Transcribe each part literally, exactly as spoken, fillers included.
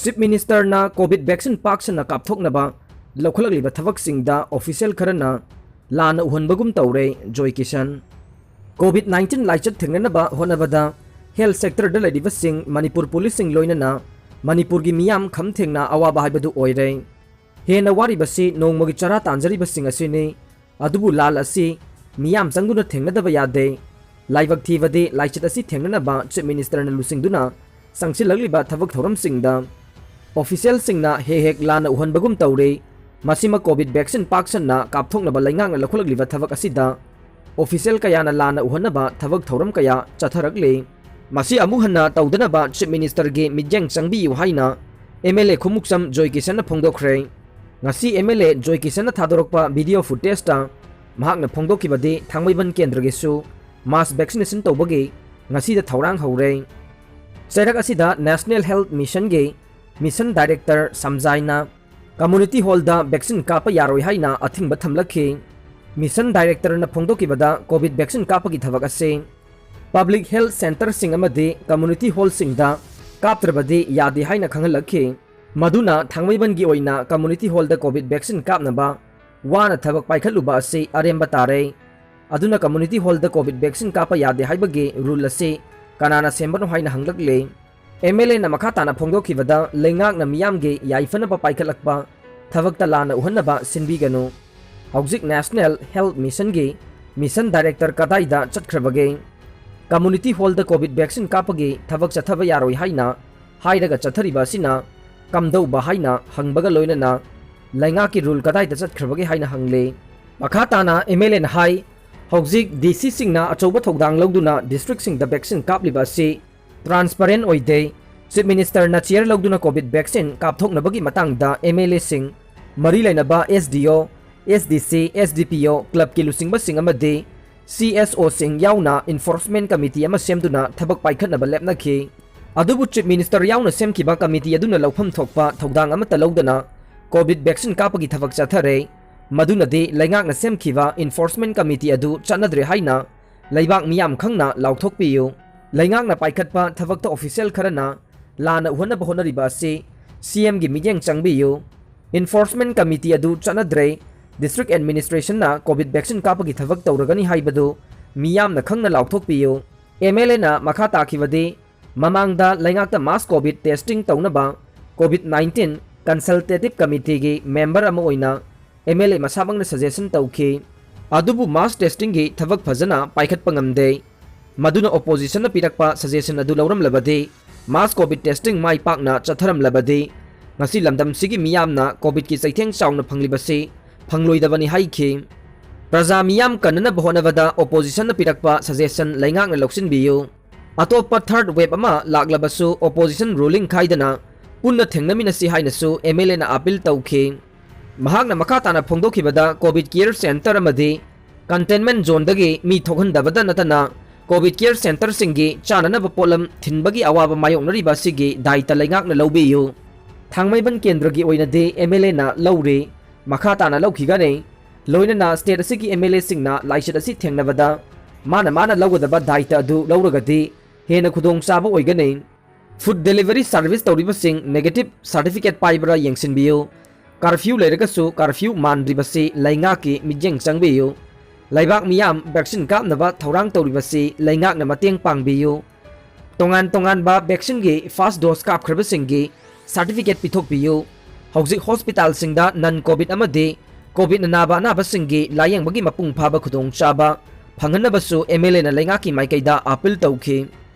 Chief Minister ꯅ COVID vaccine ꯄꯥꯛ ꯁꯟꯅ ꯀꯥꯞꯊꯣꯛꯅꯕ ꯂꯧꯈꯠꯂꯛꯂꯤꯕ ꯊꯕꯛꯁꯤꯡꯗ official ꯈꯔꯅ ꯂꯥꯟꯅ ꯎꯍꯟꯕꯒꯨꯝ ꯇꯧꯔꯦ꯫ ꯖꯣꯏ ꯀꯤꯁꯟ꯫ COVID nineteen ꯂꯥꯏꯆꯠ ꯊꯦꯡꯅꯅꯕ ꯍꯣꯠꯅꯕꯗ health sector ꯗ ꯂꯩꯔꯤꯕꯁꯤꯡ, ꯃꯅꯤꯄꯨꯔ ꯄꯨꯂꯤꯁꯁꯤꯡ ꯂꯣꯏꯅꯅ ꯃꯅꯤꯄꯨꯔꯒꯤ ꯃꯤꯌꯥꯝ ꯈꯝ ꯊꯦꯡꯅ ꯑꯋꯥꯕ ꯍꯥꯏꯕꯗꯨ ꯑꯣꯏꯔꯦ꯫ ꯍꯦꯟꯅ ꯋꯥꯔꯤꯕꯁꯤ ꯅꯣꯡꯃꯒꯤ ꯆꯔꯥ ꯇꯥꯟꯖꯔꯤꯕꯁꯤꯡ ꯑꯁꯤꯅꯤ꯫ ꯑꯗꯨꯕꯨ ꯂꯥꯟ ꯑꯁꯤ ꯃꯤꯌꯥꯝ ꯆꯪꯗꯨꯅ ꯊꯦꯡꯅꯗꯕ ꯌꯥꯗꯦ꯫ ꯂꯥꯏꯕꯛ ꯊꯤꯕꯗꯤ ꯂꯥꯏꯆꯠ ꯑꯁꯤ ꯊꯦꯡꯅꯅꯕ Chief Minister ꯅ ꯂꯨꯆꯤꯡꯗꯨꯅ ꯆꯪꯁꯤꯜꯂꯛꯂꯤꯕ ꯊꯕꯛ ꯊꯧꯔꯝꯁꯤꯡꯗ official ꯁꯤꯡꯅ ꯍꯦꯛ ꯍꯦꯛ ꯂꯥꯟꯅ ꯎꯍꯟꯕꯒꯨꯝ ꯇꯧꯔꯤ꯫ ꯃꯁꯤꯃꯛ COVID vaccine ꯄꯥꯛ ꯁꯟꯅ ꯀꯥꯞꯊꯣꯛꯅꯕ ꯂꯩꯉꯥꯛꯅ ꯂꯧꯈꯠꯂꯛꯂꯤꯕ ꯊꯕꯛ ꯑꯁꯤꯗ official ꯀꯌꯥꯅ ꯂꯥꯟꯅ ꯎꯍꯟꯅꯕ ꯊꯕꯛ ꯊꯧꯔꯝ ꯀꯌꯥ ꯆꯠꯊꯔꯛꯂꯤ꯫ ꯃꯁꯤ ꯑꯃꯨꯛ ꯍꯟꯅ ꯇꯧꯗꯅꯕ Chief Minister ꯒꯤ ꯃꯤꯠꯌꯦꯡ ꯆꯪꯕꯤꯌꯨ ꯍꯥꯏꯅ MLA ꯈꯨꯃꯨꯛꯆꯝ ꯖꯣꯏ ꯀꯤꯁꯟꯅ ꯐꯣꯡꯗꯣꯛꯈ꯭ꯔꯦ꯫ ꯉꯁꯤ MLA ꯖꯣꯏ ꯀꯤꯁꯟꯅ ꯊꯥꯗꯣꯔꯛꯄ video footage ꯇ ꯃꯍꯥꯛꯅ ꯐꯣꯡꯗꯣꯛꯈꯤꯕꯗꯤ ꯊꯥꯡꯃꯩꯕꯟ ꯀꯦꯟꯗ꯭ꯔꯒꯤꯁꯨ mass vaccination ꯇꯧꯕꯒꯤ ꯉꯁꯤꯗ ꯊꯧꯔꯥꯡ ꯍꯧꯔꯦ꯫ ꯆꯩꯔꯛ ꯑꯁꯤꯗ National Health Mission ꯒꯤ Mission Director ꯁꯝꯖꯥꯏꯅ community hall ꯗ vaccine ꯀꯥꯞꯄ ꯌꯥꯔꯣꯏ ꯍꯥꯏꯅ ꯑꯊꯤꯡꯕ ꯊꯝꯂꯛꯈꯤ꯫ Mission Director ꯅ ꯐꯣꯡꯗꯣꯛꯈꯤꯕꯗ COVID vaccine ꯀꯥꯞꯄꯒꯤ ꯊꯕꯛ ꯑꯁꯤ public health centre ꯁꯤꯡ ꯑꯃꯗꯤ community hall ꯁꯤꯡꯗ ꯀꯥꯞꯇ꯭ꯔꯕꯗꯤ ꯌꯥꯗꯦ ꯍꯥꯏꯅ ꯈꯪꯍꯜꯂꯛꯈꯤ꯫ ꯃꯗꯨꯅ ꯊꯥꯡꯃꯩꯕꯟꯒꯤ ꯑꯣꯏꯅ community hall ꯗ COVID vaccine ꯀꯥꯞꯅꯕ ꯋꯥꯅ ꯊꯕꯛ ꯄꯥꯏꯈꯠꯂꯨꯕ ꯑꯁꯤ ꯑꯔꯦꯝꯕ ꯇꯥꯔꯦ꯫ ꯑꯗꯨꯅ community hall ꯗ COVID vaccine ꯀꯥꯞꯄ ꯌꯥꯗꯦ ꯍꯥꯏꯕꯒꯤ rule ꯑꯁꯤ ꯀꯅꯥꯅ ꯁꯦꯝꯕꯅꯣ ꯍꯥꯏꯅ ꯍꯪꯂꯛꯂꯤ꯫ MLA ꯅ ꯃꯈꯥ ꯇꯥꯅ ꯐꯣꯡꯗꯣꯛꯈꯤꯕꯗ, ꯂꯩꯉꯥꯛꯅ ꯃꯤꯌꯥꯝꯒꯤ ꯌꯥꯏꯐꯅꯕ ꯄꯥꯏꯈꯠꯂꯛꯄ ꯊꯕꯛꯇ ꯂꯥꯟꯅ ꯎꯍꯟꯅꯕ ꯁꯤꯟꯕꯤꯒꯅꯨ꯫ ꯍꯧꯖꯤꯛ National Health Mission ꯒꯤ Mission Director ꯀꯗꯥꯏꯗ ꯆꯠꯈ꯭ꯔꯕꯒꯦ? Community hall ꯗ COVID vaccine ꯀꯥꯞꯄꯒꯤ ꯊꯕꯛ ꯆꯠꯊꯕ ꯌꯥꯔꯣꯏ ꯍꯥꯏꯅ ꯍꯥꯏꯔꯒ ꯆꯠꯊꯔꯤꯕ ꯑꯁꯤꯅ ꯀꯝꯗꯧꯕ ꯍꯥꯏꯅ ꯍꯪꯕꯒ ꯂꯣꯏꯅꯅ ꯂꯩꯉꯥꯛꯀꯤ rule ꯀꯗꯥꯏꯗ ꯆꯠꯈ꯭ꯔꯕꯒꯦ ꯍꯥꯏꯅ ꯍꯪꯂꯤ꯫ ꯃꯈꯥ ꯇꯥꯅ MLA ꯅ ꯍꯥꯏ, ꯍꯧꯖꯤꯛ DC ꯁꯤꯡꯅ ꯑꯆꯧꯕ ꯊꯧꯗꯥꯡ ꯂꯧꯗꯨꯅ district ꯁꯤꯡꯗ vaccine ꯀꯥꯞꯂꯤꯕ ꯑꯁꯤ transparent ꯑꯣꯏꯗꯦ꯫ Chief Minister ꯅ chair ꯂꯧꯗꯨꯅ COVID vaccine ꯀꯥꯞꯊꯣꯛꯅꯕꯒꯤ ꯃꯇꯥꯡꯗ MLA ꯁꯤꯡ, ꯃꯔꯤ ꯂꯩꯅꯕ SDO, SDC, SDPO, club ꯀꯤ ꯂꯨꯆꯤꯡꯕꯁꯤꯡ ꯑꯃꯗꯤ CSO ꯁꯤꯡ ꯌꯥꯎꯅ enforcement committee ꯑꯃ ꯁꯦꯝꯗꯨꯅ ꯊꯕꯛ ꯄꯥꯏꯈꯠꯅꯕ ꯂꯦꯞꯅꯈꯤ꯫ ꯑꯗꯨꯕꯨ Chief Minister ꯌꯥꯎꯅ ꯁꯦꯝꯈꯤꯕ committee ꯑꯗꯨꯅ ꯂꯧꯐꯝ ꯊꯣꯛꯄ ꯊꯧꯗꯥꯡ ꯑꯃꯠꯇ ꯂꯧꯗꯅ COVID vaccine ꯀꯥꯞꯄꯒꯤ ꯊꯕꯛ ꯆꯠꯊꯔꯦ꯫ ꯃꯗꯨꯅꯗꯤ ꯂꯩꯉꯥꯛꯅ ꯁꯦꯝꯈꯤꯕ enforcement committee ꯑꯗꯨ ꯆꯠꯅꯗ꯭ꯔꯦ ꯍꯥꯏꯅ ꯂꯩꯕꯥꯛ ꯃꯤꯌꯥꯝ ꯈꯪꯅ ꯂꯥꯎꯊꯣꯛꯄꯤꯌꯨ꯫ ꯂꯩꯉꯥꯛꯅ ꯄꯥꯏꯈꯠꯄ ꯊꯕꯛꯇ official ꯈꯔꯅ ꯂꯥꯟꯅ ꯎꯍꯟꯅꯕ ꯍꯣꯠꯅꯔꯤꯕ ꯑꯁꯤ ꯁꯤ ꯑꯦꯝꯒꯤ ꯃꯤꯠꯌꯦꯡ ꯆꯪꯕꯤꯌꯨ꯫ Enforcement Committee ꯑꯗꯨ ꯆꯠꯅꯗ꯭ꯔꯦ꯫ District Administrationꯅ COVID vaccine ꯀꯥꯞꯄꯒꯤ ꯊꯕꯛ ꯇꯧꯔꯒꯅꯤ ꯍꯥꯏꯕꯗꯨ ꯃꯤꯌꯥꯝꯅ ꯈꯪꯅ ꯂꯥꯎꯊꯣꯛꯄꯤꯌꯨ꯫ ꯑꯦꯝ ꯑꯦꯜ ꯑꯦꯅ ꯃꯈꯥ ꯇꯥꯈꯤꯕꯗꯤ, ꯃꯃꯥꯡꯗ ꯂꯩꯉꯥꯛꯇ mass COVID testing ꯇꯧꯅꯕ COVID nineteen Consultative Committeeꯒꯤ member ꯑꯃ ꯑꯣꯏꯅ ꯑꯦꯝ ꯑꯦꯜ ꯑꯦ ꯃꯁꯥꯃꯛꯅ suggestion ꯇꯧꯈꯤ꯫ ꯑꯗꯨꯕꯨ mass testingꯒꯤ ꯊꯕꯛ ꯐꯖꯅ ꯄꯥꯏꯈꯠꯄ ꯉꯝꯗꯦ꯫ ꯃꯗꯨꯅ oppositionꯅ ꯄꯤꯔꯛꯄ suggestion ꯑꯗꯨ ꯂꯧꯔꯝꯂꯕꯗꯤ, mass COVID testing ꯃꯥꯏ ꯄꯥꯛꯅ ꯆꯠꯊꯔꯝꯂꯕꯗꯤ, ꯉꯁꯤ ꯂꯝꯗꯝꯁꯤꯒꯤ ꯃꯤꯌꯥꯝꯅ COVIDꯀꯤ ꯆꯩꯊꯦꯡ ꯆꯥꯎꯅ ꯐꯪꯂꯤꯕꯁꯤ ꯐꯪꯂꯣꯏꯗꯕꯅꯤ ꯍꯥꯏꯈꯤ꯫ ꯄ꯭ꯔꯖꯥ ꯃꯤꯌꯥꯝ ꯀꯟꯅꯅꯕ ꯍꯣꯠꯅꯕꯗ oppositionꯅ ꯄꯤꯔꯛꯄ suggestion ꯂꯩꯉꯥꯛꯅ ꯂꯧꯁꯤꯟꯕꯤꯌꯨ꯫ ꯑꯇꯣꯞꯄ third wave ꯑꯃ ꯂꯥꯛꯂꯕꯁꯨ opposition ruling ꯈꯥꯏꯗꯅ ꯄꯨꯟꯅ ꯊꯦꯡꯅꯃꯤꯟꯅꯁꯤ ꯍꯥꯏꯅꯁꯨ ꯑꯦꯝ ꯑꯦꯜ ꯑꯦꯅ appeal ꯇꯧꯈꯤ꯫ ꯃꯍꯥꯛꯅ ꯃꯈꯥ ꯇꯥꯅ ꯐꯣꯡꯗꯣꯛꯈꯤꯕꯗ, COVID care center ꯑꯃꯗꯤ containment zoneꯗꯒꯤ ꯃꯤ ꯊꯣꯛꯍꯟꯗꯕꯗ ꯅꯠꯇꯅ COVID care centreꯁꯤꯡꯒꯤ ꯆꯥꯅꯅꯕ ꯄꯣꯠꯂꯝ ꯊꯤꯟꯕꯒꯤ ꯑꯋꯥꯕ ꯃꯥꯌꯣꯛꯅꯔꯤꯕ ꯑꯁꯤꯒꯤ ꯗꯥꯏꯇ ꯂꯩꯉꯥꯛꯅ ꯂꯧꯕꯤꯌꯨ꯫ ꯊꯥꯡꯃꯩꯕꯟ ꯀꯦꯟꯗ꯭ꯔꯒꯤ ꯑꯣꯏꯅꯗꯤ ꯑꯦꯝ ꯑꯦꯜ ꯑꯦꯅ ꯂꯧꯔꯤ, ꯃꯈꯥ ꯇꯥꯅ ꯂꯧꯈꯤꯒꯅꯤ꯫ ꯂꯣꯏꯅꯅ state ꯑꯁꯤꯒꯤ ꯑꯦꯝ ꯑꯦꯜ ꯑꯦꯁꯤꯡꯅ ꯂꯥꯏꯆꯠ ꯑꯁꯤ ꯊꯦꯡꯅꯕꯗ ꯃꯥꯅ ꯃꯥꯅ ꯂꯧꯒꯗꯕ ꯗꯥꯏꯇ ꯑꯗꯨ ꯂꯧꯔꯒꯗꯤ ꯍꯦꯟꯅ ꯈꯨꯗꯣꯡꯆꯥꯕ ꯑꯣꯏꯒꯅꯤ꯫ Food delivery service ꯇꯧꯔꯤꯕꯁꯤꯡ negative certificate ꯄꯥꯏꯕ꯭ꯔꯥ ꯌꯦꯡꯁꯤꯟꯕꯤꯌꯨ꯫ Curfew ꯂꯩꯔꯒꯁꯨ curfew ꯃꯥꯟꯗ꯭ꯔꯤꯕꯁꯤ ꯂꯩꯉꯥꯛꯀꯤ ꯃꯤꯠꯌꯦꯡ ꯆꯪꯕꯤꯌꯨ꯫ ꯂꯩꯕꯥꯛ ꯃꯤꯌꯥꯝ vaccine ꯀꯥꯞꯅꯕ ꯊꯧꯔꯥꯡ ꯇꯧꯔꯤꯕꯁꯤ ꯂꯩꯉꯥꯛꯅ ꯃꯇꯦꯡ ꯄꯥꯡꯕꯤꯌꯨ꯫ ꯇꯣꯉꯥꯟ ꯇꯣꯉꯥꯟꯕ vaccineꯒꯤ first dose ꯀꯥꯞꯈ꯭ꯔꯕꯁꯤꯡꯒꯤ certificate ꯄꯤꯊꯣꯛꯄꯤꯌꯨ꯫ ꯍꯧꯖꯤꯛ hospitalꯁꯤꯡꯗ non COVID ꯑꯃꯗꯤ COVIDꯅ ꯅꯥꯕ ꯑꯅꯥꯕꯁꯤꯡꯒꯤ ꯂꯥꯌꯦꯡꯕꯒꯤ ꯃꯄꯨꯡ ꯐꯥꯕ ꯈꯨꯗꯣꯡꯆꯥꯕ ꯐꯪꯍꯟꯅꯕꯁꯨ ꯑꯦꯝ ꯑꯦꯜ ꯑꯦꯅ ꯂꯩꯉꯥꯛꯀꯤ ꯃꯥꯏꯀꯩꯗ appeal ꯇꯧꯈꯤ꯫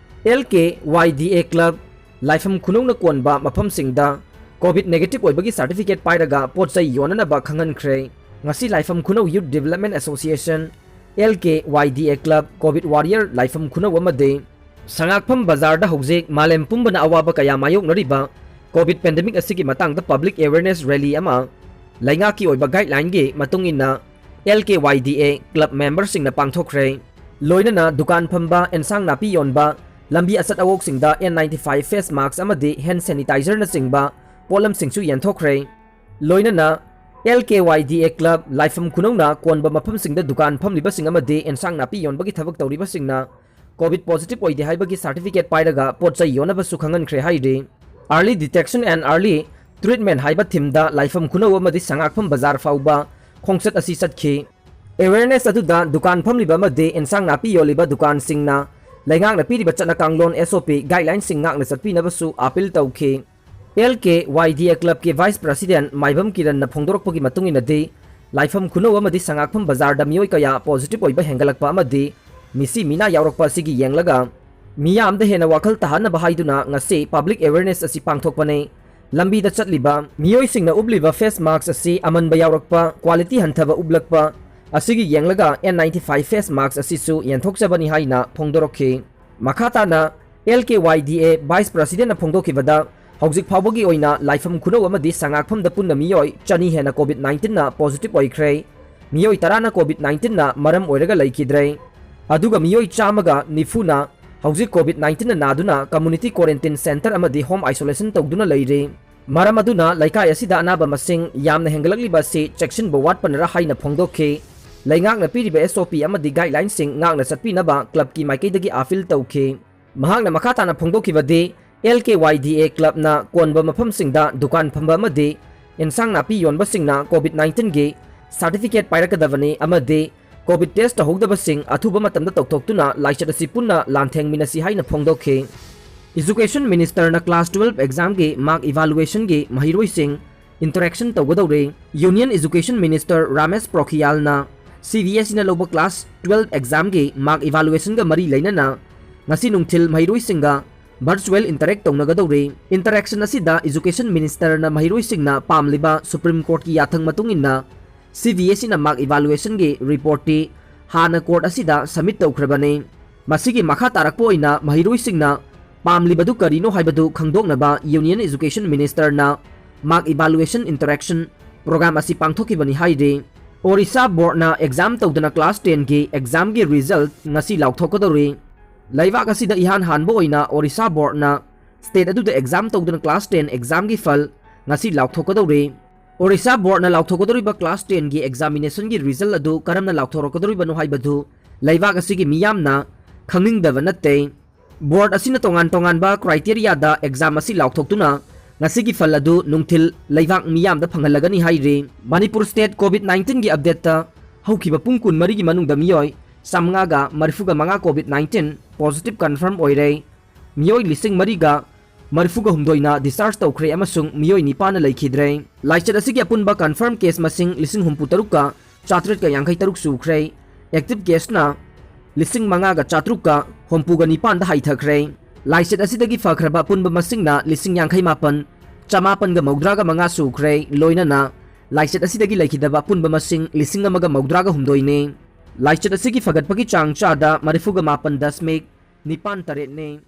L K Y D A club, ꯂꯥꯏꯐꯝ ꯈꯨꯅꯧꯅ ꯀꯣꯟꯕ ꯃꯐꯝꯁꯤꯡꯗ COVID negative ꯑꯣꯏꯕꯒꯤ certificate ꯄꯥꯏꯔꯒ ꯄꯣꯠ ꯆꯩ ꯌꯣꯟꯅꯅꯕ ꯈꯪꯍꯟꯈ꯭ꯔꯦ꯫ ꯉꯁꯤ Laipham Khunou Youth Development Association, L K Y D A club, COVID warrior ꯂꯥꯏꯐꯝ ꯈꯨꯅꯧ ꯑꯃꯗꯤ ꯁꯉꯥꯛꯐꯝ ꯕꯖꯥꯔꯗ ꯍꯧꯖꯤꯛ ꯃꯥꯂꯦꯝ ꯄꯨꯝꯕꯅ ꯑꯋꯥꯕ ꯀꯌꯥ ꯃꯥꯌꯣꯛꯅꯔꯤꯕ COVID pandemic ꯑꯁꯤꯒꯤ ꯃꯇꯥꯡꯗ public awareness rally ꯑꯃ ꯂꯩꯉꯥꯛꯀꯤ ꯑꯣꯏꯕ guidelineꯒꯤ ꯃꯇꯨꯡ ꯏꯟꯅ L K Y D A club memberꯁꯤꯡꯅ ꯄꯥꯡꯊꯣꯛꯈ꯭ꯔꯦ꯫ ꯂꯣꯏꯅꯅ ꯗꯨꯀꯥꯟ ꯐꯝꯕ, ꯑꯦꯟꯁꯥꯡ ꯅꯥꯄꯤ ꯌꯣꯟꯕ, ꯂꯝꯕꯤ ꯑꯆꯠ ꯑꯋꯣꯛꯁꯤꯡꯗ N ninety five face mask ꯑꯃꯗꯤ hand sanitizerꯅꯆꯤꯡꯕ ꯄꯣꯠꯂꯝꯁꯤꯡꯁꯨ ꯌꯦꯟꯊꯣꯛꯈ꯭ꯔꯦ꯫ ꯂꯣꯏꯅꯅ L K Y D A club, ꯂꯥꯏꯐꯝ ꯈꯨꯅꯧꯅ ꯀꯣꯟꯕ ꯃꯐꯝꯁꯤꯡꯗ ꯗꯨꯀꯥꯟ ꯐꯝꯂꯤꯕꯁꯤꯡ ꯑꯃꯗꯤ ꯑꯦꯟꯁꯥꯡ ꯅꯥꯄꯤ ꯌꯣꯟꯕꯒꯤ ꯊꯕꯛ ꯇꯧꯔꯤꯕꯁꯤꯡꯅ COVID positive ꯑꯣꯏꯗꯦ ꯍꯥꯏꯕꯒꯤ certificate ꯄꯥꯏꯔꯒ ꯄꯣꯠ ꯆꯩ ꯌꯣꯟꯅꯕꯁꯨ ꯈꯪꯍꯟꯈ꯭ꯔꯦ ꯍꯥꯏꯔꯤ꯫ Early Detection and Early Treatment ꯍꯥꯏꯕ theme ꯗ ꯂꯥꯏꯐꯝ ꯈꯨꯅꯧ ꯑꯃꯗꯤ ꯁꯉꯥꯛꯐꯝ ꯕꯖꯥꯔ ꯐꯥꯎꯕ ꯈꯣꯡꯆꯠ ꯑꯁꯤ ꯆꯠꯈꯤ꯫ Awareness ꯑꯗꯨꯗ ꯗꯨꯀꯥꯟ ꯐꯝꯂꯤꯕ ꯑꯃꯗꯤ ꯏꯟꯁꯥꯡ ꯅꯥꯄꯤ ꯌꯣꯜꯂꯤꯕ ꯗꯨꯀꯥꯟꯁꯤꯡꯅ ꯂꯩꯉꯥꯛꯅ ꯄꯤꯔꯤꯕ ꯆꯠꯅ ꯀꯥꯡꯂꯣꯟ S O P guideline ꯁꯤꯡ ꯉꯥꯛꯅ ꯆꯠꯄꯤꯅꯕꯁꯨ appeal ꯇꯧꯈꯤ꯫ L K Y D A club ꯀꯤ vice president ꯃꯥꯏꯕꯝ ꯀꯤꯔꯟꯅ ꯐꯣꯡꯗꯣꯔꯛꯄꯒꯤ ꯃꯇꯨꯡ ꯏꯟꯅꯗꯤ, ꯂꯥꯏꯐꯝ ꯈꯨꯅꯧ ꯑꯃꯗꯤ ꯁꯉꯥꯛꯐꯝ ꯕꯖꯥꯔꯗ ꯃꯤꯑꯣꯏ ꯀꯌꯥ positive ꯑꯣꯏꯕ ꯍꯦꯟꯒꯠꯂꯛꯄ ꯑꯃꯗꯤ ꯃꯤꯁꯤ ꯃꯤꯅꯥ ꯌꯥꯎꯔꯛꯄ ꯑꯁꯤꯒꯤ ꯌꯦꯡꯂꯒ, ꯃꯤꯌꯥꯝꯗ ꯍꯦꯟꯅ ꯋꯥꯈꯜ ꯇꯥꯍꯟꯅꯕ ꯍꯥꯏꯗꯨꯅ ꯉꯁꯤ public awareness ꯑꯁꯤ ꯄꯥꯡꯊꯣꯛꯄꯅꯤ꯫ ꯂꯝꯕꯤꯗ ꯆꯠꯂꯤꯕ ꯃꯤꯑꯣꯏꯁꯤꯡꯅ ꯎꯞꯂꯤꯕ face mask ꯑꯁꯤ ꯑꯃꯟꯕ ꯌꯥꯎꯔꯛꯄ, quality ꯍꯟꯊꯕ ꯎꯞꯂꯛꯄ ꯑꯁꯤꯒꯤ ꯌꯦꯡꯂꯒ N ninety-five face mask ꯑꯁꯤꯁꯨ ꯌꯦꯟꯊꯣꯛꯆꯕꯅꯤ ꯍꯥꯏꯅ ꯐꯣꯡꯗꯣꯔꯛꯈꯤ꯫ ꯃꯈꯥ ꯇꯥꯅ L K Y D A vice president ꯅ ꯐꯣꯡꯗꯣꯛꯈꯤꯕꯗ, ꯍꯧꯖꯤꯛ ꯐꯥꯎꯕꯒꯤ ꯑꯣꯏꯅ ꯂꯥꯏꯐꯝ ꯈꯨꯅꯧ ꯑꯃꯗꯤ ꯁꯉꯥꯛꯐꯝꯗ ꯄꯨꯟꯅ ꯃꯤꯑꯣꯏ ꯆꯅꯤ ꯍꯦꯟꯅ COVID nineteen ꯅ positive ꯑꯣꯏꯈ꯭ꯔꯦ꯫ ꯃꯤꯑꯣꯏ ꯇꯔꯥꯅ COVID nineteen ꯅ ꯃꯔꯝ ꯑꯣꯏꯔꯒ ꯂꯩꯈꯤꯗ꯭ꯔꯦ꯫ ꯑꯗꯨꯒ ꯃꯤꯑꯣꯏ ꯆꯥꯝꯃꯒ ꯅꯤꯐꯨꯅ ꯍꯧꯖꯤꯛ COVID nineteen ꯅ ꯅꯥꯗꯨꯅ community quarantine centre ꯑꯃꯗꯤ home isolation ꯇꯧꯗꯨꯅ ꯂꯩꯔꯤ꯫ ꯃꯔꯝ ꯑꯗꯨꯅ ꯂꯩꯀꯥꯏ ꯑꯁꯤꯗ ꯑꯅꯥꯕ ꯃꯁꯤꯡ ꯌꯥꯝꯅ ꯍꯦꯟꯒꯠꯂꯛꯂꯤꯕ ꯑꯁꯤ ꯆꯦꯛꯁꯤꯟꯕ ꯋꯥꯠꯄꯅꯔ ꯍꯥꯏꯅ ꯐꯣꯡꯗꯣꯛꯈꯤ꯫ ꯂꯩꯉꯥꯛꯅ ꯄꯤꯔꯤꯕ S O P ꯑꯃꯗꯤ guideline ꯁꯤꯡ ꯉꯥꯛꯅ ꯆꯠꯄꯤꯅꯕ club ꯀꯤ ꯃꯥꯏꯀꯩꯗꯒꯤ appeal ꯇꯧꯈꯤ꯫ ꯃꯍꯥꯛꯅ ꯃꯈꯥ ꯇꯥꯅ ꯐꯣꯡꯗꯣꯛꯈꯤꯕꯗꯤ, L K Y D A club ꯅ ꯀꯣꯟꯕ ꯃꯐꯝꯁꯤꯡꯗ ꯗꯨꯀꯥꯟ ꯐꯝꯕ ꯑꯃꯗꯤ ꯏꯟꯁꯥꯡ ꯅꯥꯄꯤ ꯌꯣꯟꯕꯁꯤꯡꯅ COVID nineteen ꯒꯤ certificate ꯄꯥꯏꯔꯛꯀꯗꯕꯅꯤ ꯑꯃꯗꯤ COVID test ꯇꯧꯍꯧꯗꯕꯁꯤꯡ ꯑꯊꯨꯕ ꯃꯇꯝꯗ ꯇꯧꯊꯣꯛꯇꯨꯅ ꯂꯥꯏꯆꯠ ꯑꯁꯤ ꯄꯨꯟꯅ ꯂꯥꯟꯊꯦꯡꯃꯤꯟꯅꯁꯤ ꯍꯥꯏꯅ ꯐꯣꯡꯗꯣꯛꯈꯤ꯫ Education minister ꯅ class twelve exam ꯒꯤ mark evaluation ꯒꯤ ꯃꯍꯩꯔꯣꯏꯁꯤꯡ interaction ꯇꯧꯒꯗꯧꯔꯦ꯫ Union Education Minister Ramesh ꯄꯣꯈ꯭ꯔꯤꯌꯥꯜꯅ C B S E ꯅ ꯂꯧꯕ class twelve exam ꯒꯤ mark evaluation ꯒ ꯃꯔꯤ ꯂꯩꯅꯅ ꯉꯁꯤ ꯅꯨꯡꯊꯤꯜ ꯃꯍꯩꯔꯣꯏꯁꯤꯡꯒ virtual interact ꯇꯧꯅꯒꯗꯧꯔꯦ꯫ Interaction ꯑꯁꯤꯗ Education Minister ꯅ ꯃꯍꯩꯔꯣꯏꯁꯤꯡꯅ ꯄꯥꯝꯂꯤꯕ Supreme Court ꯀꯤ ꯌꯥꯊꯪ ꯃꯇꯨꯡ ꯏꯟꯅ C B S E ꯅ mark evaluation ꯒꯤ report ꯇꯤ ꯍꯥꯟꯅ court ꯑꯁꯤꯗ submit ꯇꯧꯈ꯭ꯔꯕꯅꯤ꯫ ꯃꯁꯤꯒꯤ ꯃꯈꯥ ꯇꯥꯔꯛꯄ ꯑꯣꯏꯅ ꯃꯍꯩꯔꯣꯏꯁꯤꯡꯅ ꯄꯥꯝꯂꯤꯕꯗꯨ ꯀꯔꯤꯅꯣ ꯍꯥꯏꯕꯗꯨ ꯈꯪꯗꯣꯛꯅꯕ Union Education Minister ꯅ mark evaluation interaction program ꯑꯁꯤ ꯄꯥꯡꯊꯣꯛꯈꯤꯕꯅꯤ ꯍꯥꯏꯔꯤ꯫ Orissa board ꯅ exam ꯇꯧꯗꯅ class ten ꯒꯤ exam ꯒꯤ result ꯉꯁꯤ ꯂꯥꯎꯊꯣꯛꯀꯗꯧꯔꯤ꯫ ꯂꯩꯕꯥꯛ ꯑꯁꯤꯗ ꯏꯍꯥꯟ ꯍꯥꯟꯕ ꯑꯣꯏꯅ Orissa board ꯅ state ꯑꯗꯨꯗ exam ꯇꯧꯗꯨꯅ class ten exam ꯒꯤ ꯐꯜ ꯉꯁꯤ ꯂꯥꯎꯊꯣꯛꯀꯗꯧꯔꯤ꯫ Orissa board ꯅ ꯂꯥꯎꯊꯣꯛꯀꯗꯧꯔꯤꯕ class ten ꯒꯤ examination ꯒꯤ result ꯑꯗꯨ ꯀꯔꯝꯅ ꯂꯥꯎꯊꯣꯔꯛꯀꯗꯧꯔꯤꯕꯅꯣ ꯍꯥꯏꯕꯗꯨ ꯂꯩꯕꯥꯛ ꯑꯁꯤꯒꯤ ꯃꯤꯌꯥꯝꯅ ꯈꯪꯅꯤꯡꯗꯕ ꯅꯠꯇꯦ꯫ Board ꯑꯁꯤꯅ ꯇꯣꯉꯥꯟ ꯇꯣꯉꯥꯟꯕ criteriaꯗ exam ꯑꯁꯤ ꯂꯥꯎꯊꯣꯛꯇꯨꯅ ꯉꯁꯤꯒꯤ ꯐꯜ ꯑꯗꯨ ꯅꯨꯡꯊꯤꯜ ꯂꯩꯕꯥꯛ ꯃꯤꯌꯥꯝꯗ ꯐꯪꯍꯜꯂꯒꯅꯤ ꯍꯥꯏꯔꯤ꯫ ꯃꯅꯤꯄꯨꯔ state COVID nineteenꯒꯤ updateꯇ ꯍꯧꯈꯤꯕ ꯄꯨꯡ ꯀꯨꯟꯃꯔꯤꯒꯤ ꯃꯅꯨꯡꯗ ꯃꯤꯑꯣꯏ ꯆꯥꯃꯉꯥꯒ ꯃꯔꯤꯐꯨꯒ ꯃꯉꯥ COVID nineteen positive confirm ꯑꯣꯏꯔꯦ꯫ ꯃꯤꯑꯣꯏ ꯂꯤꯁꯤꯡ ꯃꯔꯤꯒ ꯃꯔꯤꯐꯨꯒ ꯍꯨꯝꯗꯣꯏꯅ discharge ꯇꯧꯈ꯭ꯔꯦ ꯑꯃꯁꯨꯡ ꯃꯤꯑꯣꯏ ꯅꯤꯄꯥꯟꯅ ꯂꯩꯈꯤꯗ꯭ꯔꯦ꯫ ꯂꯥꯏꯆꯠ ꯑꯁꯤꯒꯤ ꯑꯄꯨꯟꯕ confirm case ꯃꯁꯤꯡ ꯂꯤꯁꯤꯡ ꯍꯨꯝꯐꯨ ꯇꯔꯨꯛꯀ ꯆꯥꯇ꯭ꯔꯦꯠꯀ ꯌꯥꯡꯈꯩ ꯇꯔꯨꯛ ꯁꯨꯈ꯭ꯔꯦ꯫ Active caseꯅ ꯂꯤꯁꯤꯡ ꯃꯉꯥꯒ ꯆꯥꯇ꯭ꯔꯨꯛꯀ ꯍꯨꯝꯐꯨꯒ ꯅꯤꯄꯥꯟꯗ ꯍꯥꯏꯊꯈ꯭ꯔꯦ꯫ ꯂꯥꯏꯆꯠ ꯑꯁꯤꯗꯒꯤ ꯐꯈ꯭ꯔꯕ ꯑꯄꯨꯟꯕ ꯃꯁꯤꯡꯅ ꯂꯤꯁꯤꯡ ꯌꯥꯡꯈꯩ ꯃꯥꯄꯟ ꯆꯃꯥꯄꯟꯒ ꯃꯧꯗ꯭ꯔꯥꯒ ꯃꯉꯥ ꯁꯨꯈ꯭ꯔꯦ꯫ ꯂꯣꯏꯅꯅ ꯂꯥꯏꯆꯠ ꯑꯁꯤꯗꯒꯤ ꯂꯩꯈꯤꯗꯕ ꯑꯄꯨꯟꯕ ꯃꯁꯤꯡ ꯂꯤꯁꯤꯡ ꯑꯃꯒ ꯃꯧꯗ꯭ꯔꯥꯒ ꯍꯨꯝꯗꯣꯏꯅꯤ꯫ ꯂꯥꯏꯆꯠ ꯑꯁꯤꯒꯤ ꯐꯒꯠꯄꯒꯤ ꯆꯥꯡ ꯆꯥꯗ ꯃꯔꯤꯐꯨꯒ ꯃꯥꯄꯟ ꯗꯁꯃꯤꯛ ꯅꯤꯄꯥꯟ ꯇꯔꯦꯠꯅꯤ꯫